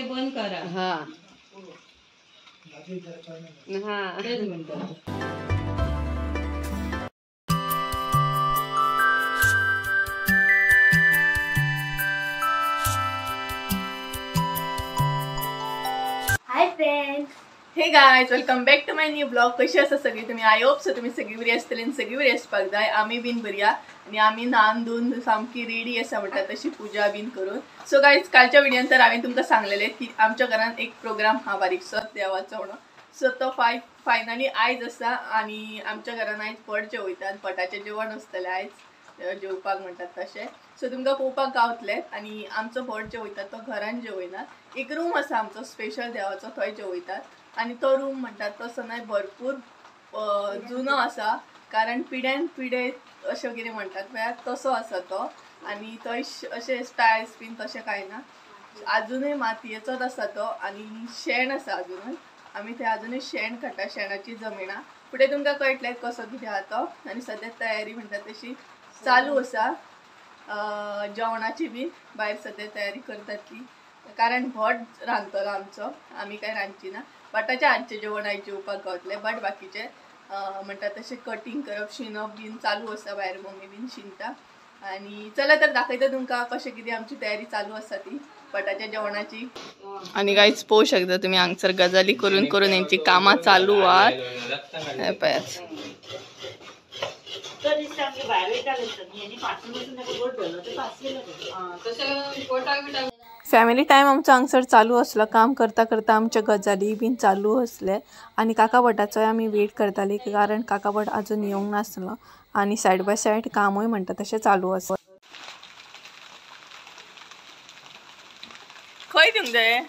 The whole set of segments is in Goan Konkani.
बंद करा. हा हा तेच म्हणतो. Hi friends, hey guys, welcome back to my new blog. कशी आसा सगळी तुम्ही? I hope so तुम्ही सगळी बरी आसतली आनी सगळी बरी आसपाक जाय. आमी बीन बरी आनी आमी न्हावन धुवन सामकी रेडी आसा म्हणटा तशी पुजा बीन करून. सो गायज, कालच्या व्हिडियोन तर हांवें तुमकां सांगलेलें की आमच्या घरान एक प्रोग्राम हा बारीकसो देवाचो म्हणून. सो तो फायनली आयज आसा आनी आमच्या घरान आयज भट जेवयतात, भटाचें जेवण आसतलें आयज जेवपाक म्हणटात तशें. सो तुमकां पळोवपाक गावतलें. आनी आमचो भट जेवयतात तो घरान जेवयनात, एक रूम आसा आमचो स्पेशल देवाचो, थंय जेवयतात. आनी तो रूम म्हणटात तो सनाय भरपूर जुनो आसा, कारण पिड्यान पिडे अशें कितें म्हणटात पळय तसो आसा तो. आनी थंय अशें टायल्स बीन तशें कांय ना, आजुनूय मातयेचोच आसा तो. आनी शेण आसा आजुनूय, आमी थंय आजुनूय शेण काडटा, शेणाची जमिना. फुडें तुमकां कळटलें कसो कितें आहा तो. आनी सद्या तयारी म्हणटा तशी चालू आसा जेवणाची बी, भायर सद्या तयारी करतात ती, कारण भट रांदतलो आमचो, आमी कांय रांदची ना. भटाच्या हातचें जेवण आयज जेवपाक गावतलें. बट बाकीचें म्हणटा तशें कटींग करप, शिनप बीन चालू आसा, भायर मम्मी बीन शिनता. आनी चला तर दाखयता तुमकां कशें कितें आमची तयारी चालू आसा ती भटाच्या जेवणाची. आनी गायज पळोवंक शकता तुमी हांगसर गजाली करून करून हेंची कामां चालू आहात. हें पळयात, फॅमिली टायम आमचो हांगसर चालू आसलो. काम करता करता आमच्या गजाली बीन चालू आसले. आनी काका भटाचोय आमी वेट करताली, कारण काका भट अजून येवंक नासलो. आनी सायड बाय सायड कामूय म्हणटा तशें चालू आसा. खंय दिवंक जाय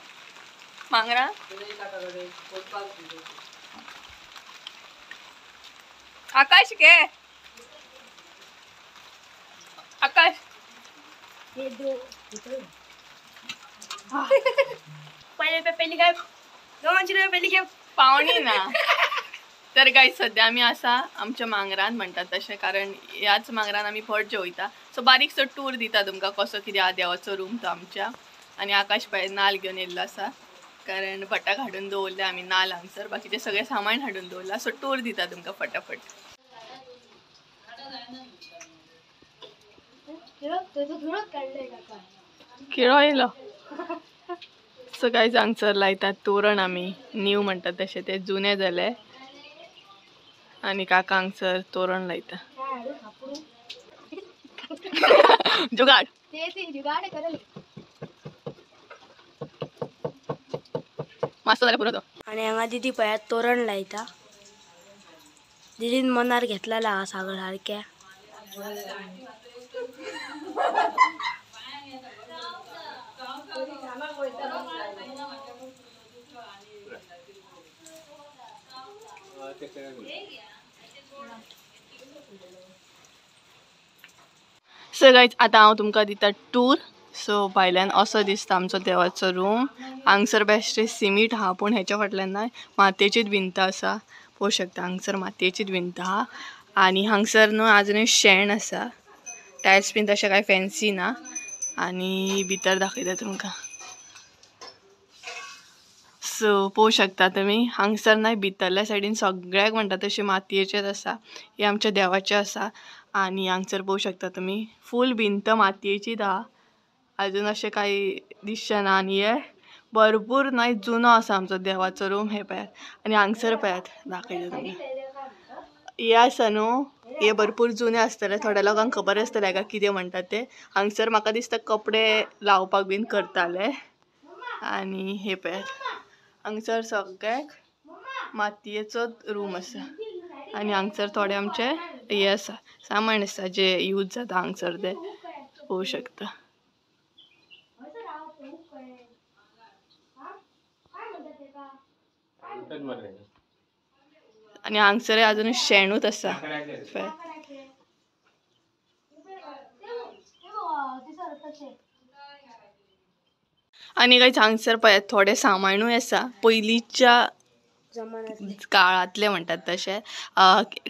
मांगरा? आकाश गे, आकाश पहिले काय दोनशे पहिले घे पावणी ना. तर गायज सद्या आमी आसा आमच्या मांगरान म्हणटात तशें, कारण ह्याच मांगरान आमी भट जेवयता. सो बारीकसो टूर दिता तुमकां कसो कितें आहा देवाचो रूम तो आमच्या. आनी आकाश पळय नाल घेवन येयल्लो आसा, कारण भटाक हाडून दवरले आमी नाल हांगसर, बाकीचें सगळें सामान हाडून दवरलां. सो टूर दिता तुमकां फटाफट. किळो येयलो. सो गायज हांगसर लायतात तोरण आमी, न्यू म्हणटात तशें, ते जुने जाले. आनी काका हांगसर तोरण लायता. जुगाड मस्त जालें पुरो तो. आनी हांगा दिदी पळयात तोरण लायता. दिदीन मनार घेतलेला हा सागर सारक्या. सो गायज आतां हांव तुमकां दिता टूर. सो भायल्यान असो दिसता आमचो देवाचो रूम. हांगसर बेश्टे सिमीट आहा, पूण हेच्या फाटल्यान ना मातयेचीच भिंत आसा, पळोवंक शकता हांगसर मातयेचीच भिंत आहा. आनी हांगसर न्हू आजुनूय शेण आसा, टायल्स बीन तशें कांय फॅन्सी ना. आनी भितर दाखयता तुमकां. सो पळोवंक शकता तुमी हांगसर न्हय भितरल्या सायडीन सगळ्याक म्हणटा तशें मातयेचेच आसा, हें आमच्या देवाचें आसा. आनी हांगसर पळोवंक शकता तुमी फूल भिंत मातयेचीच आहा, अजून अशें कांय दिसचें ना. आनी हे भरपूर न्हय जुनो आसा आमचो देवाचो रूम. हे पळयात, आनी हांगसर पळयात दाखयता तुमकां, हे आसा न्हू हे भरपूर जुने आसतले, थोड्या लोकांक खबर आसतलें हाका कितें म्हणटात ते. हांगसर म्हाका दिसता कपडे लावपाक बीन करताले. आनी हे पळयात हांगसर सगळ्याक मातयेचोच रूम आसा. आनी हांगसर थोडे आमचे हे आसा सामान आसा जे यूज जाता हांगसर, ते पळोवंक शकता. आनी हांगसर अजून शेणूच आसा. आनी कांय हांगसर पळयात थोडे सामानूय आसा पयलींच्या काळांतले म्हणटात तशे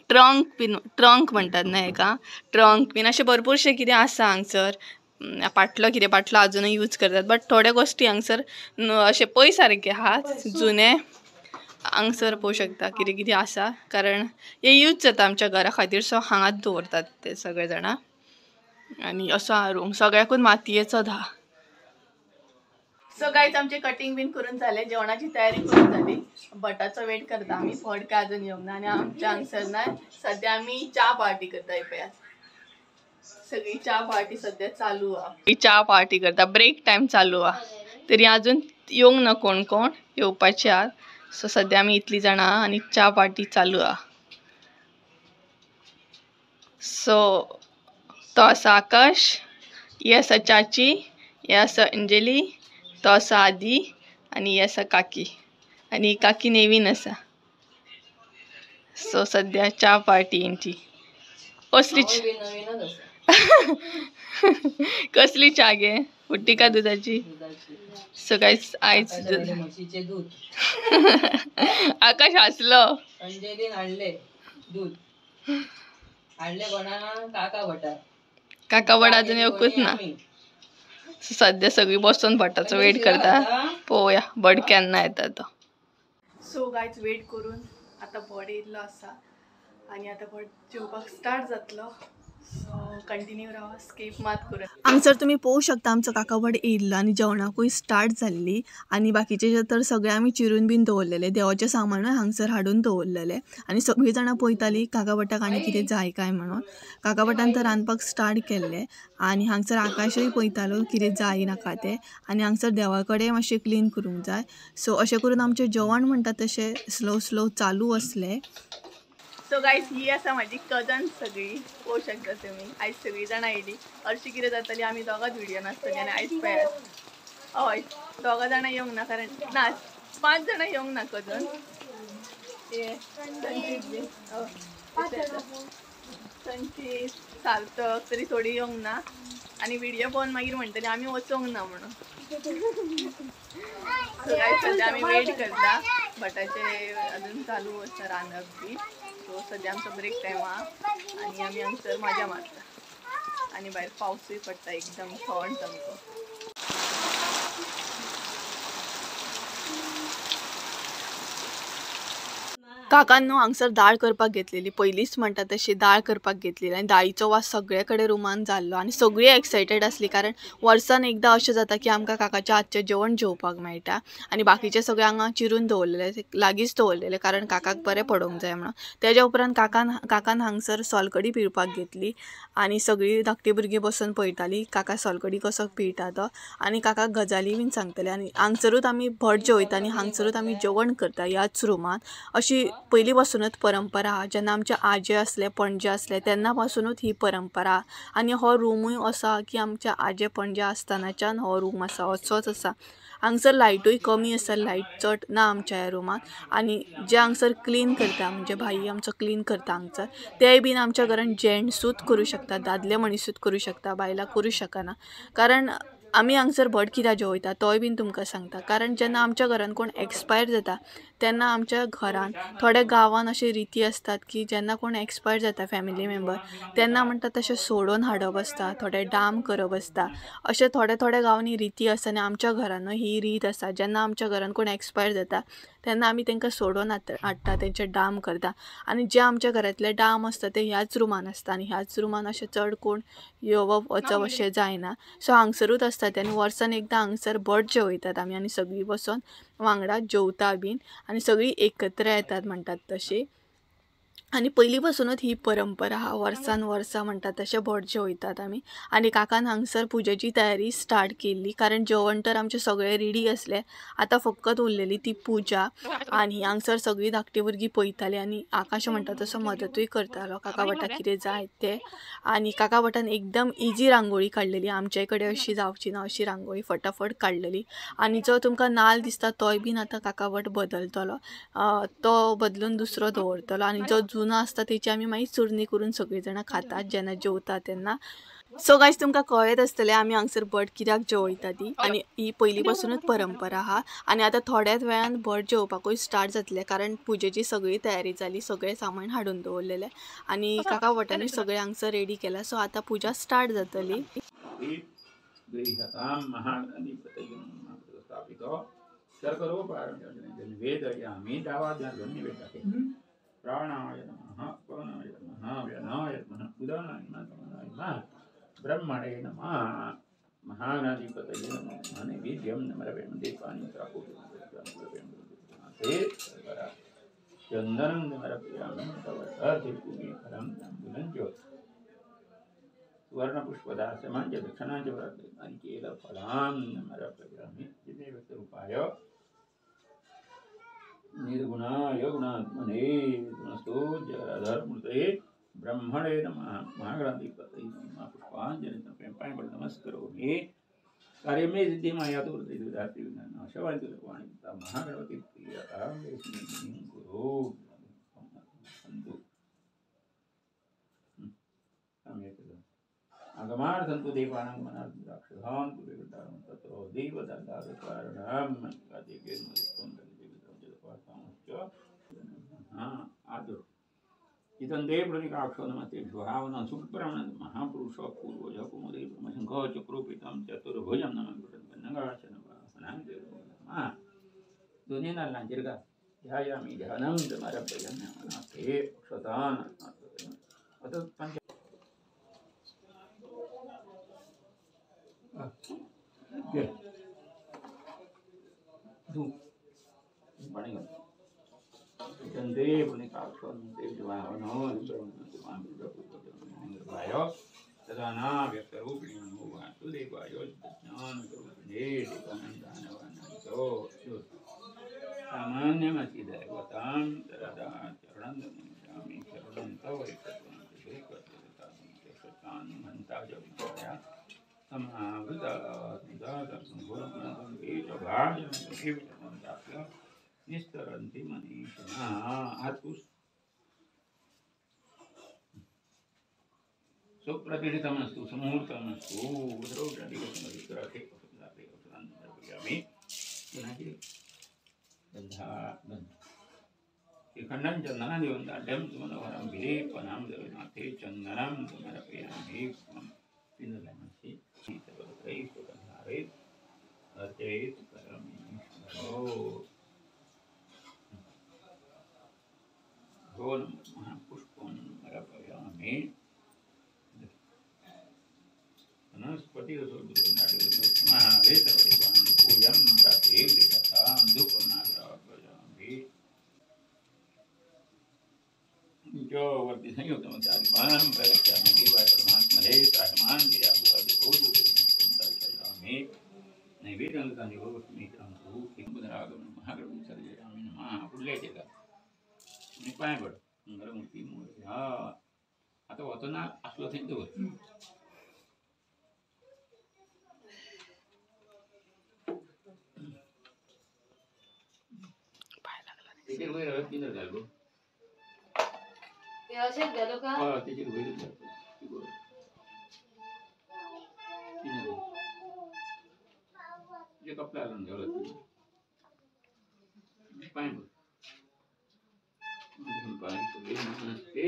ट्रंक बीन, ट्रंक म्हणटात न्हय हेका, ट्रंक बीन अशें भरपूरशें कितें आसा हांगसर. पाटलो कितें पाटलो अजुनूय यूज करतात, बट थोड्यो गोश्टी हांगसर अशें पय सारके आहा जुने. हांगसर पळोवंक शकता कितें कितें आसा, कारण हे यूज जाता आमच्या घरा खातीर, सो हांगाच दवरतात ते सगळे जाणां. आनी असो हा रूम सगळ्याकूच मातयेचो धा. सो गायज आमचे कटिंग बीन करून जाले, जेवणाची तयारी करून जाली. भटाचो वेट करता आमी, भट काय अजून येवंक ना. आनी आमच्या हांगसर ना सद्या आमी च्या पार्टी करता. पळयात सगळी च्या पार्टी सद्या चालू आहा. च्या पार्टी करता, ब्रेक टायम चालू आहा, तरी अजून येवंक ना कोण कोण, येवपाचे आहा. सो सद्या आमी इतली जाणां आनी च्या पार्टी चालू आहा. सो तो आसा आकाश, ही आसा चाची, ही आसा अंजली, तो आसा आदी आनी ही आसा काकी, आनी काकी नेवीन आसा. सो सद्या च्या पार्टी हेंची. कसली कसली च्या गे? फुट्टी का दुधाची? सो गायज आयज दूध. आकाश हांसलो. अंजलीन हाडले दूध, हाडले कोणा? काका भटार. काका भट अजून येवकूच ना. सद्या सगळी बसून भटाचो वेट करता, पळोवया भट केन्ना येता तो. सो गायज वेट करून आतां भट येयल्लो आसा आनी आतां भट जेवपाक स्टार्ट जातलो. सो कंटिन्यू रावा, स्कीप मात करून. हांगसर तुमी पळोवंक शकता आमचो काका भट येयल्लो आनी जेवणाकूय स्टार्ट जाल्ली. आनी बाकीचे तर सगळे आमी चिरून बीन दवरलेले, देवाचें सामानूय हांगसर हाडून दवरलेलें. आनी सगळीं जाणां पळयतालीं काका भटाक आनी कितें जाय काय म्हणून. काका भटान तर रांदपाक स्टार्ट केल्लें आनी हांगसर आकाशूय पळयतालो कितें जाय नाका तें. आनी हांगसर देवा कडेन मातशें क्लीन करूंक जाय. सो अशें करून आमचें जेवण म्हणटा तशें स्लो स्लो चालू आसलें. सो गायज ही आसा म्हाजी कजन सगळी, पळोवंक शकता तुमी. आयज सगळीं जाणां येयली. हरशीं कितें जाताली आमी दोगांच व्हिडियो नासतली आनी आयज पळयात हय दोगां जाणां येवंक ना, कारण ना 5 जाणां येवंक ना कजन. संचीत बी, संचीत सार्थक तरी थोडी येवंक ना. आनी व्हिडियो पळोवन मागीर म्हणटली आमी वचोंक ना म्हणून. सो गायज सद्या आमी वेट करता, भटाचे अजून चालू आसा रांदप बी. सो सद्या आमचो ब्रेक टायम आहा आनी आमी हांगसर मजा मारता. आनी भायर पावसूय पडटा एकदम थंड सामको. काकान न्हू हांगसर दाळ करपाक घेतलेली, पयलींच म्हणटा तशी दाळ करपाक घेतलेली. आनी दाळीचो वास सगळे कडेन रुमान जाल्लो आनी सगळीं एक्सायटेड आसली, कारण वर्सान एकदां अशें जाता की आमकां काकाच्या हातचें जेवण जेवपाक मेळटा. आनी बाकीचे सगळे हांगा चिरून दवरलेले, लागींच दवरलेले, कारण काकाक बरें पडोवंक जाय म्हणून. तेज्या उपरांत काकान हांगसर सोलकडी पिळपाक घेतली आनी सगळीं धाकटी भुरगीं बसून पळयतालीं काका सोलकडी कसो पिळटा तो. आनी काकाक गजाली बीन सांगताले. आनी हांगसरूच आमी भट जेवयता आनी हांगसरूच आमी जेवण करता ह्याच रुमान. अशी पयलीं पासुनूच परंपरा आहा, जेन्ना आमचे आजे आसले पणजे आसले तेन्ना पासुनूच ही परंपरा. आनी हो रुमूय असो आहा की आमच्या आजे पणजे आसतनाच्यान हो रूम आसा, असोच आसा. हांगसर लायटूय कमी आसा, लायट चड ना आमच्या ह्या रुमान. आनी जे हांगसर क्लीन करता म्हणजे भाई आमचो क्लीन करता हांगसर, तेय बीन आमच्या घरान जेंट्सूच करूं शकता, दादले मनीसूच करूं शकता, बायलां करूं शकना. कारण आमी हांगसर भट कित्याक जेवयता तोय बीन तुमकां सांगता, कारण जेन्ना आमच्या घरान कोण एक्सपायर जाता तेन्ना आमच्या घरान थोड्या गांवान अशे रिती आसतात की जेन्ना कोण एक्सपायर जाता फॅमिली मेंबर तेन्ना म्हणटा तशें सोडोवन हाडप आसता, थोडे डाम करप आसता, अशें थोड्या थोड्या गांवांनी रिती आसता. आनी आमच्या घरानूय ही रीत आसा, जेन्ना आमच्या घरान कोण एक्सपायर जाता तेन्ना आमी तांकां सोडोवन हाडटा, तेंचे डाम करता. आनी जे आमच्या घरांतले डाम आसता ते ह्याच रुमान आसता आनी ह्याच रुमान अशें चड कोण येवप वचप अशें जायना. सो हांगसरूच आसता ते. आनी वर्सान एकदां हांगसर भट जेवयतात आमी आनी सगळीं बसून वांगडा जेवता बीन आनी सगळीं एकत्र येतात म्हणटात तशी. आनी पयलीं पासुनूच ही परंपरा आहा, वर्सान वर्सां म्हणटात तशें भट जेवयतात आमी. आनी काकान हांगसर पुजेची तयारी स्टार्ट केल्ली, कारण जेवण तर आमचें सगळें रेडी आसलें, आतां फकत उरलेली ती पुजा. आनी हांगसर सगळीं धाकटी भुरगीं पळयतालीं आनी आकाश म्हणटा तसो मदतूय करतालो काका भटाक कितें जाय तें. आनी काका भटान एकदम इजी रांगोळी काडलेली, आमचे कडेन अशी जावची ना अशी रांगोळी फटाफट काडलेली. आनी जो तुमकां नाल दिसता तोय बीन आतां काका भट बदलतलो, तो बदलून दुसरो दवरतलो. आनी जो जुनो आसता तेची आमी मागीर चुरणी करून सगळीं जाणां खातात जेन्ना जेवता तेन्ना. सो गायज तुमकां कळत आसतलें आमी हांगसर भट कित्याक जेवयता ती आनी ही पयलीं पासूनच परंपरा आहा. आनी आतां थोड्याच वेळान भट जेवपाकूय स्टार्ट जातलें कारण पुजेची सगळी तयारी जाली, सगळें सामान हाडून दवरलेलें आनी काका भटांनी सगळें हांगसर रेडी केलां. सो आतां पुजा स्टार्ट जातली. ब्रह्मणे नमः महागणाधिपतये नमः नैवेद्यं नमरवें दीपानि चंदनं नमरपयामि तवर्थीफलं ताम्बूलं च सुवर्णपुष्पदासमां च दक्षिणां च नारिकेलफलां नमरपयामि दिव्यव्यक्तरूपाय निर्गुणाय गुणात्मने गुणस्तोजराधर्मूर्तये ब्रह्मणे नमः महागणाधिपतये नमः पुष्पांजलि समर्पयामि नमस्करोमि. कार्य में सिद्धि माया तो महागणपति गुरु आगमार्थं तु देवानां मनार्थं तत्र देवदत्तादकारणं आदुर इतंदे प्रणिकाक्षो नमस्ते भावना सुब्रह्मण महापुरुष पूर्वज कुमुदे ब्रह्मशंख चक्रोपितं चतुर्भुजं नमः दोन्ही नारळांचेर का ध्यायामि ध्यानं समर्पयामि अक्षतान् अतः पंच पाणी घाल. चंदे पुण्यकाक्षो तदाना व्यक्तरूपिणी वासुदेवाय ज्ञानरूपिणे सामान्यमसि दैवतां तदा चरणं नमिष्यामि शरणं तव समावृता निस्तरन्ति मनीषिणः. सुप्रतिष्ठितमस्तु सुमुहूर्तमस्तु. श्रीखंडं चंदनादिवन्दाढ्यं सुमनोहरं विलेपनं रविनाथे चंदनं समर्पयामि. अर्चयेत् परमेश्वरो. महापुष्पं समर्पयामि. वनस्पति वर्ती संयुक्तमचारिपानं प्रयच्छामि देवाय परमात्मने त्रायमान् गिर्यामि नैवेद्यं महागणपतिं सर्जयामि नमः. फुडले का आनी पांय पड मंगलमूर्ती मोरया. आतां वतना आसलो थंय दवर. तेचेर वयर हांवें पिंजर घाल गो. ते अशेंच घालू का? हय तेचेर वयरूच घाल. पिंजर तुजे कपडे घालून घाल पांय पड. नमस्ते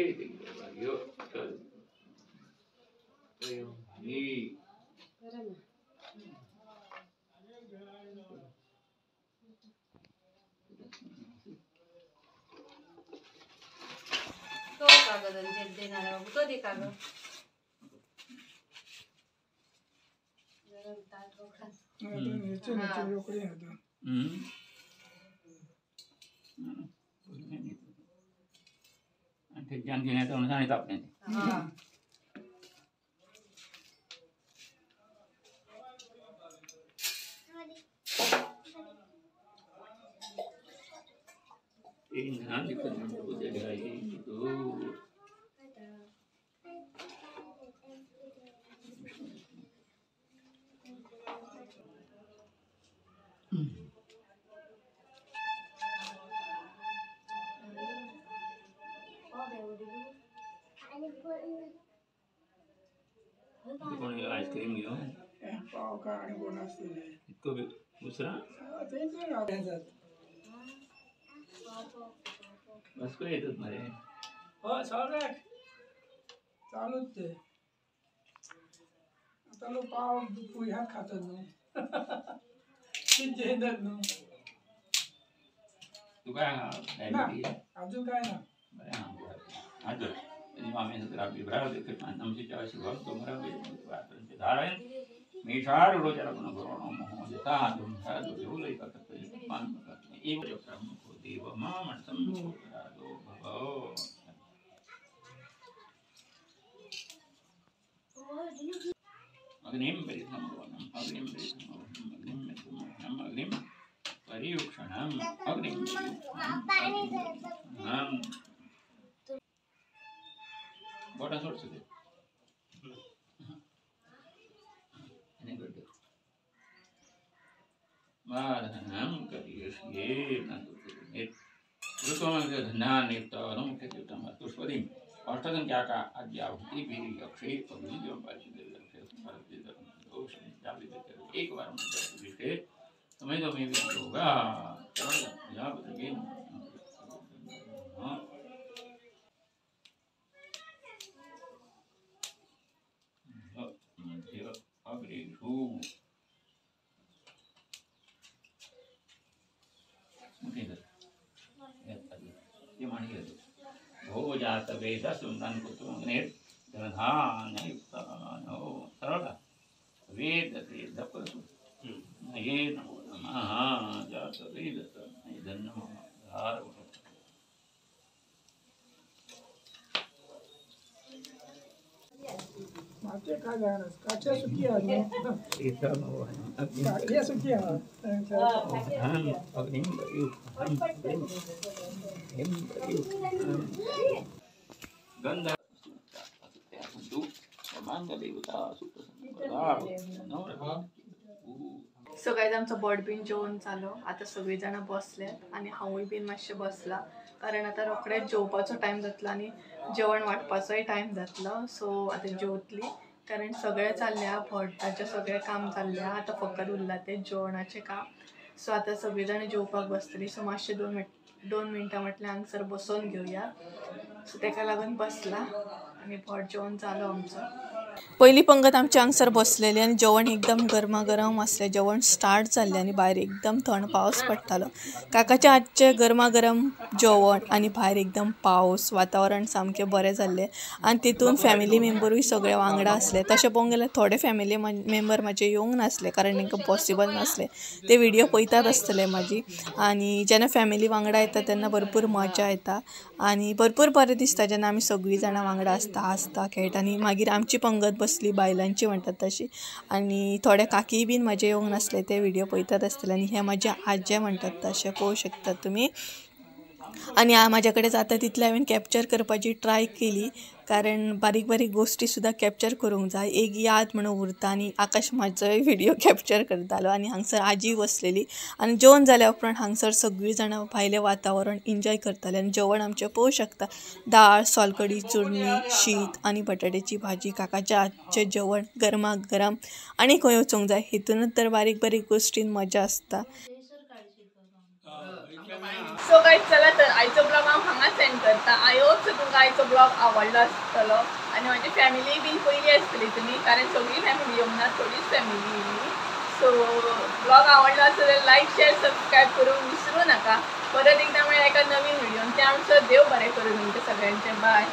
तो कागद देणार तो दे कागद. थंयच्यान घेवन येता म्हणून सांगता आपणें. कोण आयस्क्रीम घेवन पाव काय आनी कोण आसतले इतको दुसरा थंयच वास्को येतात मरे. हय सगळ्याक चालूच ते. आतां लोक पाव ह्यात खातात न्हू, जेयतात न्हू. तुका डायबिटीज अजून काय ना. बरें आहा. आज अग्निं परिसंभवनम् अग्निं परिसंभवनम् अग्निं अग्निं पर्युक्षणम् अग्निं पर्युक्षणम्. बोटां सोड सगळे आनी गुड. वादनं करिष्ये ऋतुमन्त्रधनानियुक्तनुमुख्यतीर्थं अष्टसंख्याका अद्याहुतिभिः यक्षे एकवारं समयतमेव योगा. अग्रेषु सरळ वेद हे नमो नमः जात वेद धन्यवाद. माते काय जाणार काच्या सुकी आहे काच्या सुकी आहे. गंध सो गायज आमचो बोट बीन जेवण जालो. आतां सगळीं जाणां बसल्यात आनी हांवूय बीन मातशें बसलां कारण आतां रोखडेंच जेवपाचो टायम जातलो आनी जेवण वांटपाचोय टायम जातलो. सो आतां जेवतली कारण सगळें जाल्लें आहा, भटाचें सगळें काम जाल्लें आहा, आतां फकत उरलां तें जेवणाचें काम. सो आतां सगळीं जाणां जेवपाक बसतलीं. सो मातशें दोन मिनटां म्हटल्यार हांगसर बसोन घेवया. सो तेका लागून बसलां आनी भट जेवण जालो आमचो. पयली पंगत आमच्या हांगसर बसलेली आनी जेवण एकदम गरमागरम आसलें. जेवण स्टार्ट जाल्लें आनी भायर एकदम थंड पावस पडटालो. काकाच्या हातचें गरमागरम जेवण आनी भायर एकदम पावस, वातावरण सामकें बरें जाल्लें आनी तितून फॅमिली मेंबरूय सगळे वांगडा आसले. तशें पळोवंक गेल्यार थोडे फॅमिली मेंबर म्हाजे येवंक नासले कारण तांकां पॉसिबल नासलें. ते व्हिडियो पळयतात आसतले म्हाजी आनी जेन्ना फॅमिली वांगडा येता तेन्ना भरपूर मजा येता आनी भरपूर बरें दिसता जेन्ना आमी सगळीं जाणां वांगडा आसता, हांसता, खेळटा आनी मागीर आमची पंगत बसली बायलांची म्हणटात तशी. आनी थोडे काकीय बीन म्हाजे येवंक नासले, ते व्हिडियो पळयतात आसतले. आनी हे म्हाजे आजे म्हणटात तशें पळोवंक शकतात तुमी. आनी म्हाज्या कडेन जाता तितलें हांवें कॅप्चर करपाची ट्राय केली कारण बारीक बारीक गोश्टी सुद्दां कॅप्चर करूंक जाय, एक याद म्हणून उरता. आनी आकाश म्हाजोय व्हिडियो कॅप्चर करतालो आनी हांगसर आजी बसलेली आनी जेवण जाल्या उपरांत हांगसर सगळीं जाणां भायलें वातावरण एन्जॉय करताले. आनी जेवण आमचें पळोवंक शकता, दाळ, सोलकडी, चुरणी, शीत आनी बटाट्याची भाजी. काकाच्या हातचें जेवण गरमागरम आनी खंय वचूंक जाय. हितूनच तर बारीक बारीक गोश्टीन मजा आसता. सो गायज चला तर आयचो ब्लॉग हांव हांगाच एंड करता. I hope so तुमकां आयचो ब्लॉग आवडलो आसतलो आनी म्हाजी फॅमिली बीन पयली आसतली तुमी कारण सगळी फॅमिली येवंक ना, थोडीच फॅमिली येयली. सो ब्लॉग आवडलो आसलो जाल्यार लायक शेअर सबस्क्रायब करूंक विसरूं नाका. परत एकदां मेळ्ळ्या एका नवीन व्हिडियोन. त्या आमचो देव बरें करूं तुमचें सगळ्यांचें. बाय.